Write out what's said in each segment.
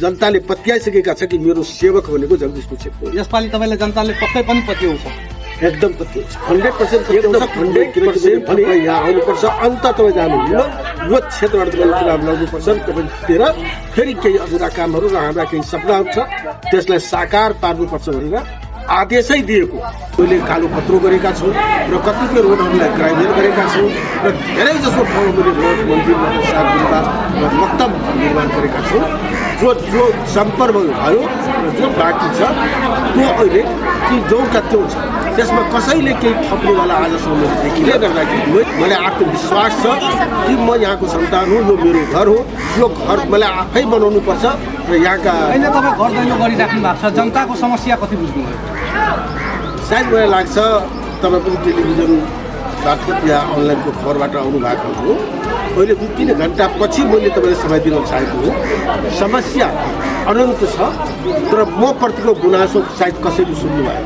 जनताले पत्याइसकेका छ कि मेरो सेवक भनेको जगदीश छेत्री हो। यसपालि तपाईँलाई जनताले पक्कै पनि पत्याउँछ, एकदम पत्याउँछ, 100% भने यहाँ आउनुपर्छ। अन्त तपाईँ जानुहुन्न, यो क्षेत्रबाट तपाईँ चुनाव लड्नुपर्छ। तपाईँतिर फेरि केही अधुरा कामहरू र हाम्रा केही सपनाहरू छ, त्यसलाई साकार पार्नुपर्छ भनेर आदेशै दिएको। मैले कालो पत्रो गरेका छौँ र कतिपय रोडहरूलाई ग्राइभेल गरेका छौँ र धेरै जसो ठाउँमा मैले रोड मन्दिर र मक्तब निर्माण गरेका छौँ। जो सम्पर्क भयो र जो बाँकी छ त्यो अहिले कि जौका त्यो छ, त्यसमा कसैले केही थप्नेवाला आजसम्म मैले देखिँदै गर्दाखेरि मलाई आत्मविश्वास छ कि म यहाँको सन्तान हो, यो मेरो घर हो। यो घर मलाई आफै बनाउनु पर्छ र यहाँका अहिले तपाईँ घर दैलो गरिराख्नु भएको छ, जनताको समस्या कति बुझ्नुभयो? सायद मलाई लाग्छ तपाईँ पनि टेलिभिजन मार्फत या अनलाइनको खबरबाट आउनु भएको हो। अहिले 2-3 घन्टा पछि मैले तपाईँलाई समय दिन चाहेको हो। समस्या अनन्त छ, तर म प्रतिको गुनासो सायद कसैले सुन्नु भयो।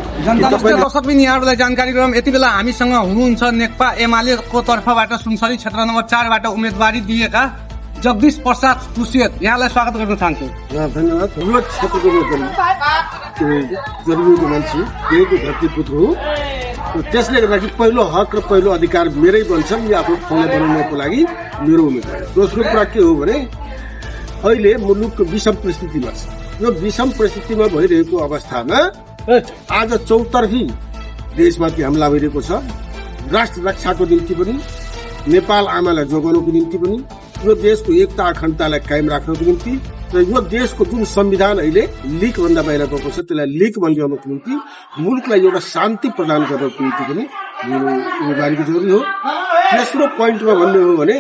दर्शक पनि यहाँहरूलाई जानकारी गरौँ, यति बेला हामीसँग हुनुहुन्छ नेकपा एमालेको तर्फबाट सुनसरी क्षेत्र नम्बर 4 बाट उम्मेदवारी दिएका जगदीश प्रसाद सुसेत, यहाँलाई स्वागत गर्न चाहन्छु। धन्यवाद। यो क्षेत्रको गरिबीको मान्छे, यहीको धरतीपुत्र हो। त्यसले गर्दाखेरि पहिलो हक र पहिलो अधिकार मेरै बन्छ कि आफ्नो ठाउँलाई बनाउनको लागि मेरो उम्मेदवारी। दोस्रो कुरा के हो भने अहिले मुलुकको विषम परिस्थितिमा छ। यो विषम परिस्थितिमा भइरहेको अवस्थामा आज चौतर्फी देशमाथि हमला भइरहेको छ। राष्ट्र रक्षाको निम्ति पनि, नेपाल आमालाई जोगाउनको निम्ति पनि, यो देशको एकता अखण्डतालाई कायम राख्नको निम्ति र यो देशको जुन संविधान अहिले लिक भन्दा बाहिर गएको छ त्यसलाई लिक बनाउनको निम्ति, मुलुकलाई एउटा शान्ति प्रदान गर्नको निम्ति पनि मेरो उम्मेदवारीको जरुरी हो। तेस्रो पोइन्टमा भन्ने हो भने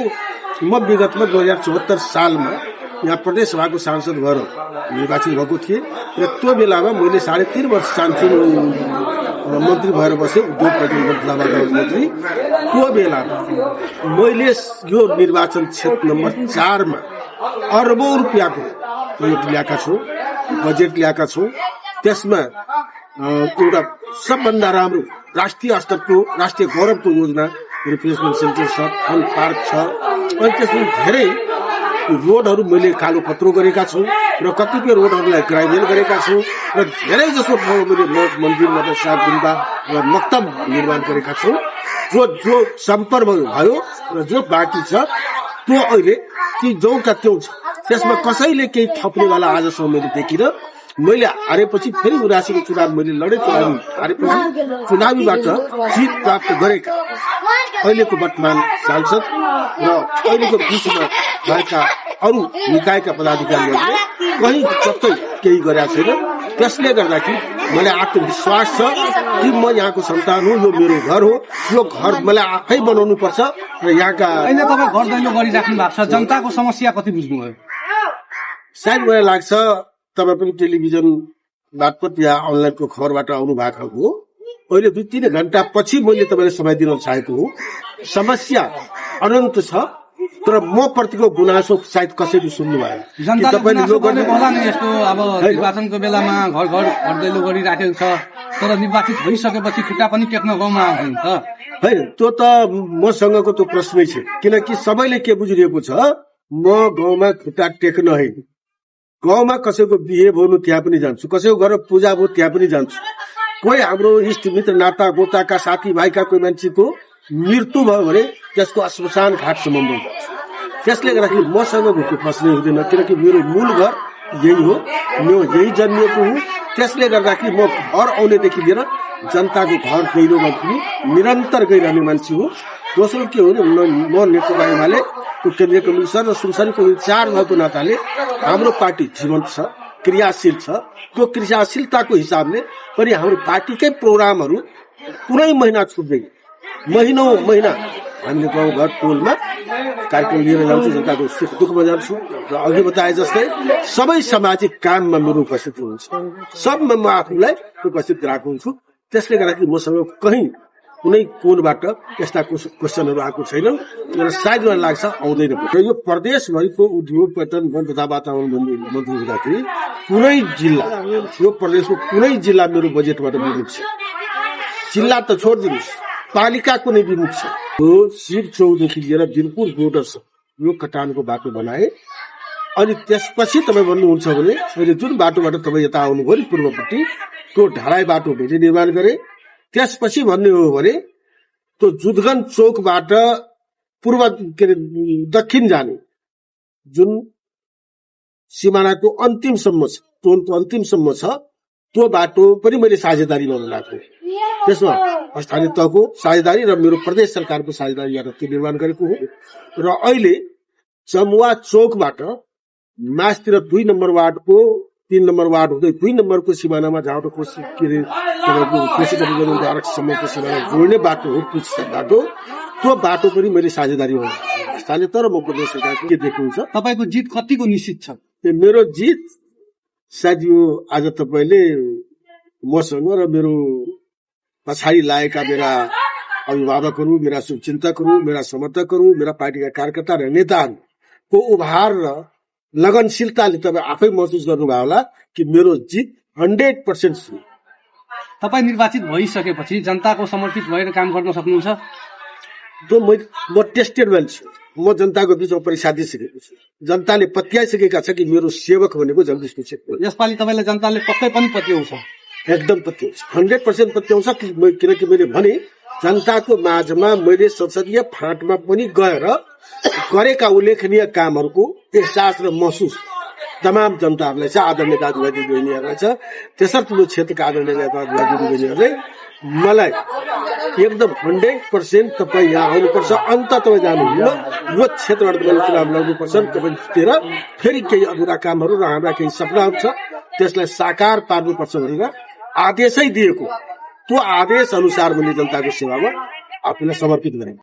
म विगतमा 2074 सालमा यहाँ प्रदेश सभाको सांसद भएर निर्वाचित भएको थिएँ र त्यो बेलामा मैले 3.5 वर्ष सांसद मन्त्री भएर बसेँ, उद्योग प्रतिनिधि मन्त्री। त्यो बेलामा मैले यो निर्वाचन क्षेत्र नम्बर 4 मा अर्बौं रुपियाँको प्रयोग ल्याएका छौँ, बजेट ल्याएका छौँ। त्यसमा एउटा सबभन्दा राम्रो राष्ट्रिय स्तरको, राष्ट्रिय गौरवको योजना रिफ्रेसमेन्ट सेन्टर छ, फन पार्क छ। अनि त्यसमा धेरै रोडहरू मैले कालो पत्रो गरेका छौँ र कतिपय रोडहरूलाई ग्राइभेल गरेका छौँ र धेरै जसो ठाउँमा मैले रोड मन्दिर र मक्तब निर्माण गरेका छौँ। जो सम्पर्क भयो र जो बाँकी छ त्यो अहिले कि जौका त्यो छ, त्यसमा कसैले केही थप्नेवाला आजसम्म मैले देखिनँ। मैले हारेपछि फेरि 79 को चुनाव मैले लडे, हारेपछि चुनावीबाट जित प्राप्त गरेका अहिलेको वर्तमान सांसद र अहिलेको बिचमा भएका अरू निकायका पदाधिकारीहरूले कहीँ जस्तै केही गरेका छैन। त्यसले गर्दाखेरि मलाई आत्मविश्वास छ कि म यहाँको सन्तान हो, यो मेरो घर हो। यो घर मलाई आफै बनाउनु पर्छ र यहाँका अहिले तपाईँ घर दैलो गरिराख्नु भएको छ, जनताको समस्या कति बुझ्नुभयो? सायद मलाई लाग्छ तपाईँ पनि टेलिभिजन मार्फत या अनलाइनको खबरबाट आउनु भएको हो। अहिले 2-3 घन्टा पछि मैले तपाईँलाई समय दिन चाहेको हो। समस्या अनन्त छ, तर म प्रतिको गुनासो सायद कसैले सुन्नु भयो। यस्तो अब निर्वाचनको बेलामा घर दैलो गरिराखेको छ, तर निर्वाचित भइसकेपछि खुट्टा पनि टेक्न गाउँमा आउँदैन त? होइन, त्यो त मसँगको त्यो प्रश्नै छ। किनकि सबैले के बुझिरहेको छ, म गाउँमा खुट्टा टेक्न होइन, गाउँमा कसैको बिहे भयो त्यहाँ पनि जान्छु, कसैको घर पूजा भयो त्यहाँ पनि जान्छु। कोही हाम्रो इष्टमित्र नाता गोताका साथीभाइका कोही मान्छेको मृत्यु भयो भने त्यसको श्मशान घाटसम्म म जान्छु। त्यसले गर्दाखेरि मसँग त्यो प्रश्नै हुँदैन, किनकि मेरो मूल घर यही हो, म यही जन्मिएको हुँ। त्यसले गर्दाखेरि म घर आउनेदेखि लिएर जनताको घर दैलोमा पनि निरन्तर गइरहने मान्छे हो। दोस्रो के हो भने म नेकपा एमाले केन्द्रीय कमिसनर र सुनसरीको इन्चार्ज भएको नाताले हाम्रो पार्टी जीवन्त छ, क्रियाशील छ। त्यो क्रियाशीलताको हिसाबले पनि हाम्रो पार्टीकै प्रोग्रामहरू कुनै महिना छुट्दैन, महिनौ महिना हामीले गाउँघर टोलमा कार्यक्रम लिएर जान्छौँ, जनताको सुख दुःखमा जान्छौँ। र अघि बताए जस्तै सबै सामाजिक काममा मेरो उपस्थिति हुन्छ, सबमा म आफूलाई उपस्थित राखेको हुन्छु। त्यसले गर्दाखेरि मसँग कहीँ कुनै कोणबाट यस्ता क्वेसनहरू आएको छैन र सायद मलाई लाग्छ आउँदैन। यो प्रदेशभरिको उद्योग पर्यटन तथा वातावरण मन्त्री हुँदाखेरि कुनै जिल्ला, यो प्रदेशको कुनै जिल्ला मेरो बजेटबाट विमुख छ। जिल्ला त छोडिदिनुहोस्, पालिकाको नै विमुख छ। यो शिव चौकदेखि लिएर दिनपुर बोर्डर यो कटानको बाटो बनाए अनि त्यसपछि तपाईँ भन्नुहुन्छ भने मैले जुन बाटोबाट तपाईँ यता आउनुभयो नि पूर्वपट्टि त्यो ढालाई बाटो मैले निर्माण गरेँ। त्यसपछि भन्ने हो भने त्यो जुदगन चोकबाट पूर्व के अरे दक्षिण जाने जुन सिमानाको अन्तिमसम्म छ, टोलको अन्तिमसम्म छ, त्यो बाटो पनि मैले साझेदारीमा बनाएको। त्यसमा स्थानीय तहको साझेदारी र मेरो प्रदेश सरकारको साझेदारी गरेर त्यो निर्माण गरेको हो। र अहिले चमुवा चोकबाट मासतिर 2 नम्बर वार्डको 3 नम्बर वार्ड हुँदै 2 नम्बरको सिमानामा जहाँ कोशी के अरे कोशी तटबन्धनको आरक्षसम्मको सिमाना जोड्ने बाटो हो, बाटो त्यो बाटो पनि मैले साझेदारी हो स्थानीय तर म प्रदेश सरकारको के देख्नुहुन्छ। तपाईँको जित कतिको निश्चित छ? मेरो जित सायद यो आज तपाईँले मसँग र मेरो पछाडि लागेका मेरा अभिभावकहरू, मेरा शुभचिन्तकहरू, मेरा समर्थकहरू, मेरा पार्टीका कार्यकर्ता र नेताहरूको उभार र लगनशीलताले तपाईँ आफै महसुस गर्नुभयो होला कि मेरो जित 100% छ। तपाईँ निर्वाचित भइसकेपछि जनताको समर्पित भएर काम गर्न सक्नुहुन्छ? म टेस्टेड मान्छे, म जनताको बिचमा परीक्षा दिइसकेको छु। जनताले पत्याइसकेका छ कि मेरो सेवक भनेको जगदीश छेत्री हो। यसपालि तपाईँलाई जनताले पक्कै पनि पत्याउँछ? एकदम पत्याउँछ, 100% पत्याउँछ। किनकि मैले भने जनताको माझमा मैले संसदीय फाँटमा पनि गएर गरेका उल्लेखनीय कामहरूको एहसास र महसुस तमाम जनताहरूलाई छ। आदरणीय दाजुभाइ दिदीबहिनीहरूलाई छ। त्यसर्थ यो क्षेत्रका आदरणीय दाजुभाइ दिदीबहिनीहरूले मलाई एकदम 100% तपाईँ यहाँ आउनुपर्छ, अन्त तपाईँ जानुहुन्न, यो क्षेत्रबाट तपाईँ चुनाव लड्नुपर्छ। तपाईँ जितेर फेरि केही अधुरा कामहरू र हाम्रा केही सपनाहरू छ त्यसलाई साकार पार्नुपर्छ भनेर आदेशै दिएको, त्यो आदेश अनुसार मैले जनताको सेवामा आफूलाई समर्पित गरेँ।